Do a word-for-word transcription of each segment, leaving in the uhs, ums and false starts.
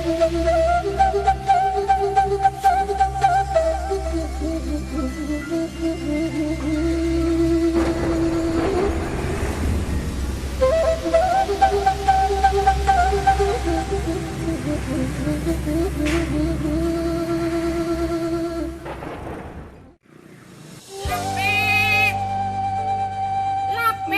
Lapet! Lapet!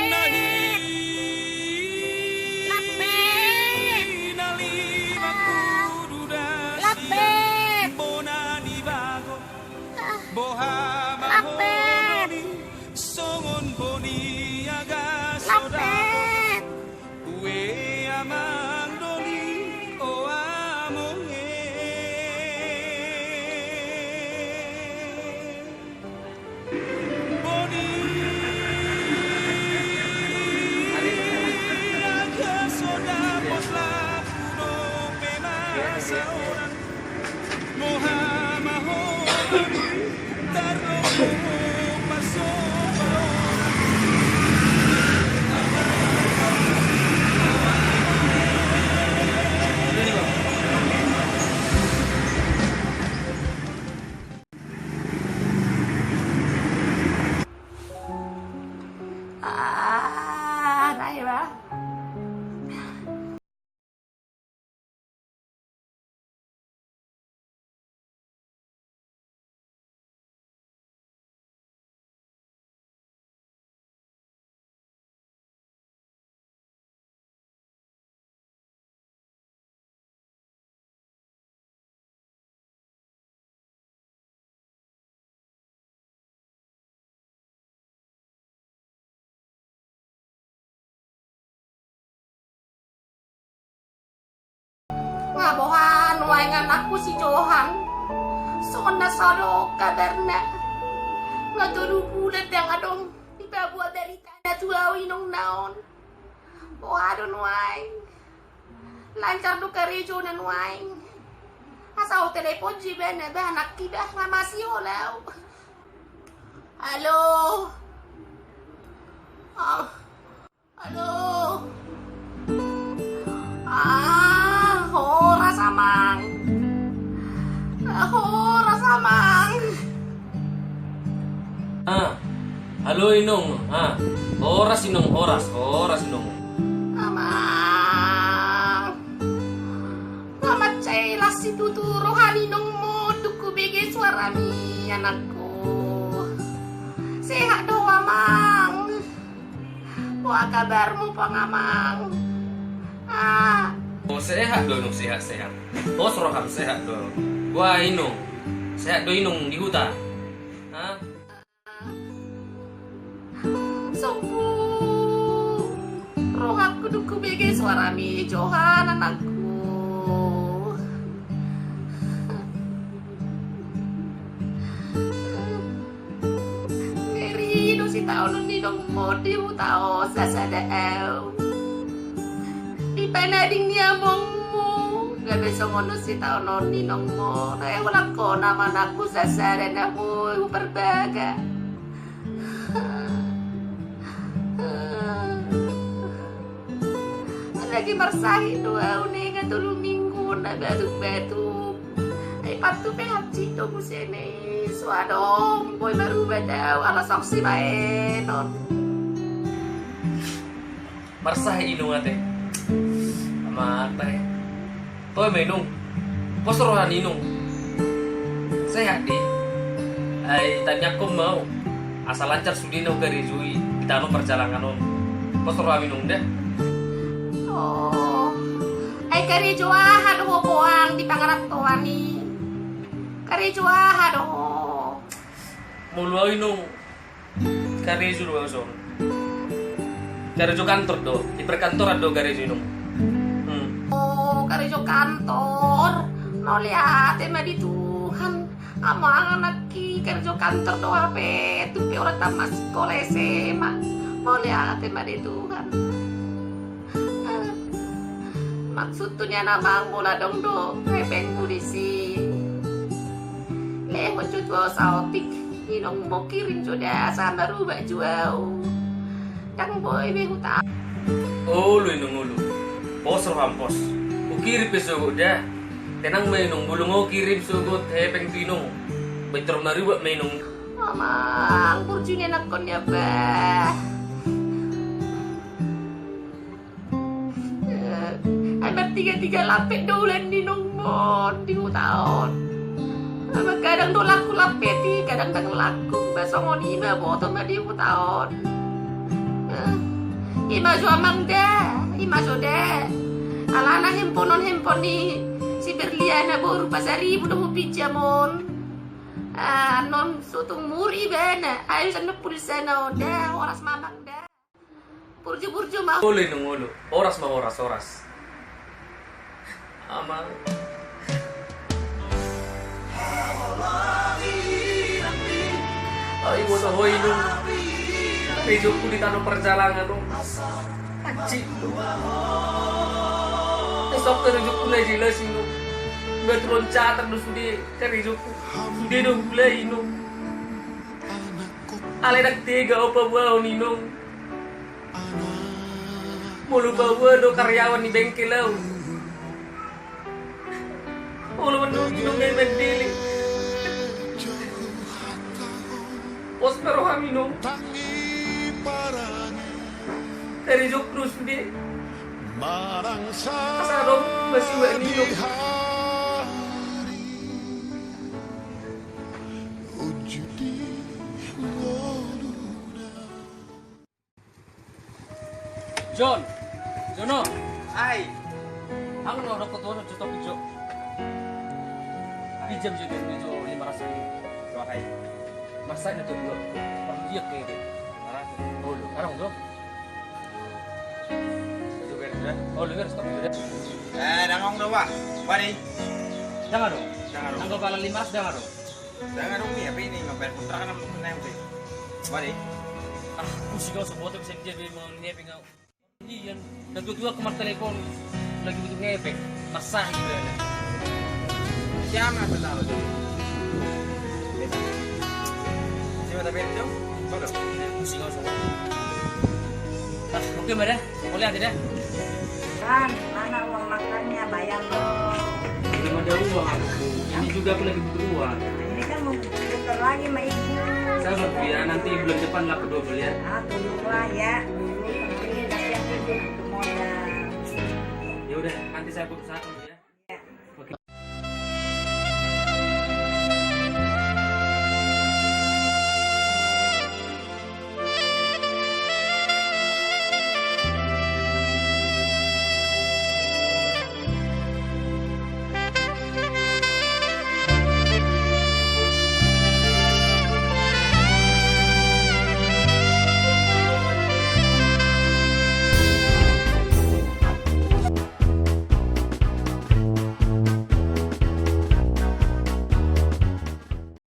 Lapet! Lapet! Lapet! Lapet! Ue amang doli, o among e. Boni, angka so dapot laku dope masa orang. Ah, rai ba. Nga boha nuaeng anakku si Johan? Songon na so adong kabarna. Nga tolu bulan ndang adong dipaboa baritana tu ahu inongna on. Boha do nuaeng? Lancar do karejona nuaeng? Asa hutelepon jo ibana, bah, nangkin bah, nga masihol ahu. Halo. Oh. Halo. Ah, horas amang. Ah, horas amang. Ah, halo inong. Ah, horas inong, horas, horas inong. Amang. Nga mansai las situtu roha ni inongmu dung hubege suarami, anakku. Sehat do ho amang? Boha kabarmu pang amang? Ah. Oh, sehat do inong, sehat, sehat. Pos roham, sehat do. Boha inong? Sehat do inong di huta? Ah. Sombu rohangku dung hubege suarami, Johan anakku. Ngeri do sitaonon ni inongmu di huta on sasada ahu. Dipanading ni amongmu, gabe songon on sitaonon ni inongmu. Nai holan hona ma anakku sasada na boi huparbaga. Lagi marsahit do ahu, ninna tolu minggu na batuk-batuk. Ai pantu pe hansit do muse na i, so adong boi marubat ahu ala songon sibaenon. Marsahit inong ate. Amanta e. Toe ma inong. Pos roha ni inong. Sehat do i. Ai tangiangkon ma ahu asa lancar sudena hukarejoi di tano parjalangan on. Pos roham inong da. Oh. Ai karejo aha do ho poang di pangarantoan i? Karejo aha do ho? Molo ahu inong, karejo do ahu songon. Karejo kantor do, di perkantoran do karejo inong. Hmm. Oh, karejo kantor. Mauliate ma di Tuhan. Amang, anakki karejo kantor do hape, tung pe holan tamat sikola S M A. Mauliate ma di Tuhan. Maksudhu nian amang molo adong do hepengmu disi, lehon jo tu ahu saotik, inongmu kirim jo da asa marubat jo ahu. Ndang boi be huta. Olo inong olo. Pos roham pos. Hukirim pe sogot da. Tenang ma inong, bulung ho kirim sogot hepeng tu inong. Baen tor marubat ma inong. Amang, burju ni anakkon i, Abah. Ai martigatiga lampet do ulaon ni inong on di huta on. Ai ma kadang do laku lampet i, kadang ndang laku, ba songon i ma boto ma di huta on. I ma jo amang da, i ma jo da. Alana handphone on, handphone ni si Berliana boru Pasaribu do hupinjam on. Annon so tung muri ibana, ai so na pulsana on da, horas ma amang da. Burju-burju ma. Olo inong, olo. Horas ma, horas, horas. Amang. Ai boto ho inong. Rejokku di tano parjalangan on. Anjing. Esok rejokku na jelas inong. Batu loncatan do sude, kan rejokku. Sude do hula inong. Alai ndang tega au paboahon inong. Molo paboa do karyawan ni bengkel au. Molo mendung inong ngai mandele. Pos ma roham inong. Dari jok terus sude. Asa adong masiuak ni inong. Jon, Jono. Ai. Anggo na dokkon tu ho jo, topi jo. Pinjam jo, pinjam jo lima ratus ribu. Jo, ai. Masa na jo dua. Parlu dia ke. Lima ratus. Olo, adong jo. Jo beres, ya. Olo, beres, topi jo. Eh, ndang adong do, Bah. Bah, deh. Ndang adong. Ndang adong. Anggo pala lima ratus ndang adong. Ndang adong ni, hape ni, mambayar kontrakan, am, na, hape. Bah, deh. Ah, pusing au, so boto bisa dia be mau ni hape ngau. Iya, na tua-tua ke martelepon, lagi butuh ngepek, masahi be. Siapa yang tahu tu? Siapa tapi tu? Bodoh. Pusing au so. Ah, oke, Mada. Boleh ada dah. Bang, mana uang makannya? Bayar dong. Belum ada uang aku. Ini juga aku lagi butuh uang. Ini kan mau putar lagi sama ibu. Sabar, Bu, ya. Nanti bulan depan lah kedua beli, ya. Ah, tunggulah, ya. Dulu kemarin kasihan ibu butuh modal. Ya udah, nanti saya butuh satu, ya.